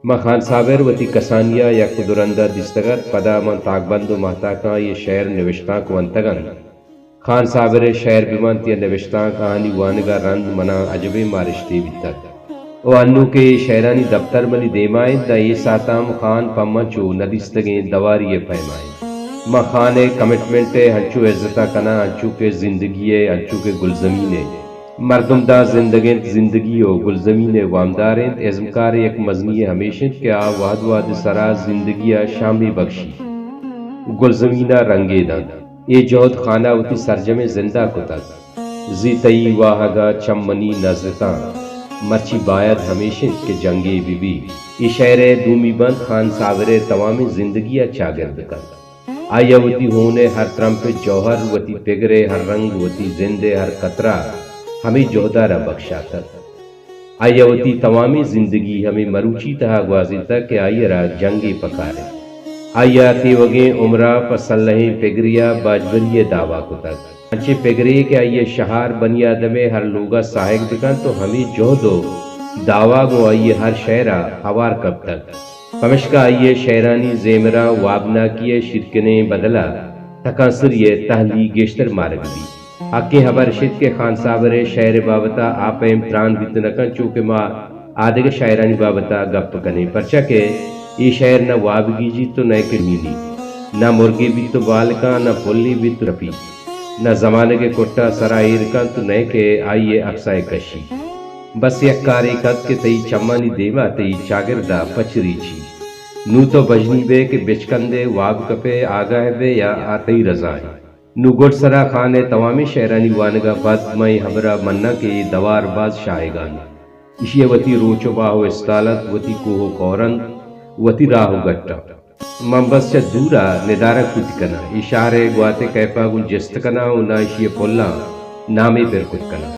من خان صابر وتی کسانی ءَ یک دو رند ءَ دیستگ اَت، پدا من تاکبند ءُ ماہتاکاں آئی ءِ شئیر نبشتانک ونتگ اَنت۔ خان صابر ءِ شئیر بہ بنت یا نبشتانک، آہانی وانگ ءَ رند من ءَ عجبیں مارشتے بیتگ۔ ءُ انوں کہ اے شئیرانی دپتر منی دیم ءَ اِنت، داں اے ساعت ءَ ہم خان پہ من چو نہ دیستگیں دواری ءِ پیم ءَ اِنت۔ من خان ءِ کمٹمنٹ ءَ انچو عزت ءَ کناں، انچو کہ زندگی ءَ، انچو کہ گلزمین ءَ۔ مردم داں زندگ اِنت، زندگی ءُ گلزمین ءِ وامدار اِنت۔ ازمکار ءِ یک مزنی یے ہمیش اِنت کہ آ وہد وہد ءِ سرا زندگی ءَ شامے بکشیت، گلزمین ءَ رنگے دنت۔ اے جہد خان ءَ وتی سرجمیں زند ءَ کتگ۔ زی تئی واہگ ءَ چم منی نزرتاں، مرچی باید ہمیش اِنت کہ جنگے بہ بیت۔ اے شئیر ءِ دومی بند خان صابر ءِ توامیں زندگی ءَ چاگرد کنت۔ آئی ءَ وتی ہون ءِ ہر ترمپ ءِ جوہر، وتی پگر ءِ ہر رنگ، وتی زند ءِ ہر قطرہ ہمے جہد ءَ را بکشاتگ۔ آئی ءَ وتی توامیں زندگی ہمے مروچی تہا گوازینتگ کہ آئی ءَ را جنگے پکار اِنت۔ آئی ءَ تیوگیں عمر ءَ پہ سلہیں پگرے ءَ باجبری ءِ دعوا کتگ۔ انچیں پگرے کہ آئی ءِ شہار بنی آدم ءِ ہر لوگ ءَ ساہگ بہ کنت ءُ ہمے جہد ءُ دعوا گوں آئی ءِ ہر شئیر ءَ ہوار کپتگ۔ پمشکا آئی ءِ شئیرانی زیمراں وابناکی ءِ شیرکنیں بدل ءَ تکانسری ءِ تہلی گیشتر مارگ بیت۔ حقیں ہبر اش اِنت کہ خان صابر ءِ شئیر ءِ بابت ءَ آ پیم تران بیت نہ کنت، چو کہ ما آدگہ شاعرانی بابت ءَ گپ کنیں، پرچا کہ اے شئیر نہ وابگیجیت ءُ نئیکہ مینیت، نہ مرگے بیت ءُ بال کاں، نہ پلے بیت ءُ رپیت، نہ زمانگ ءِ کٹ ءَ سر ءَ ایر کنت ءُ نئیکہ آئی ءِ اکس ءَ کشیت۔ بس یک کارے کنت کہ تئی چمانی دیم ءَ تئی چاگرد ءَ پچ ریچیت۔ نوں تو بژنی بئے کہ بچکندئے، واب کپئے، آگاہ بئے یا آ تئی رضا اِنت۔ نوں گڈسرا خان ءِ توامیں شئیرانی وانگ ءَ پد من اے ہبر ءَ مناں کہ اے دوار باز شاہگان اِنت۔ ایشی ءَ وتی روچ ءُ باہ ءُ استال اَت، وتی کوہ ءُ کور اَنت، وتی راہ ءُ گٹ اَنت۔ من بس چہ دور ءَ ندارگ کت کناں، اے شہر ءِ گوات ءِ کیپ ءَ گوں جست کناں ءُ ناں ایشی ءِ پلاں نامے پر کت کناں۔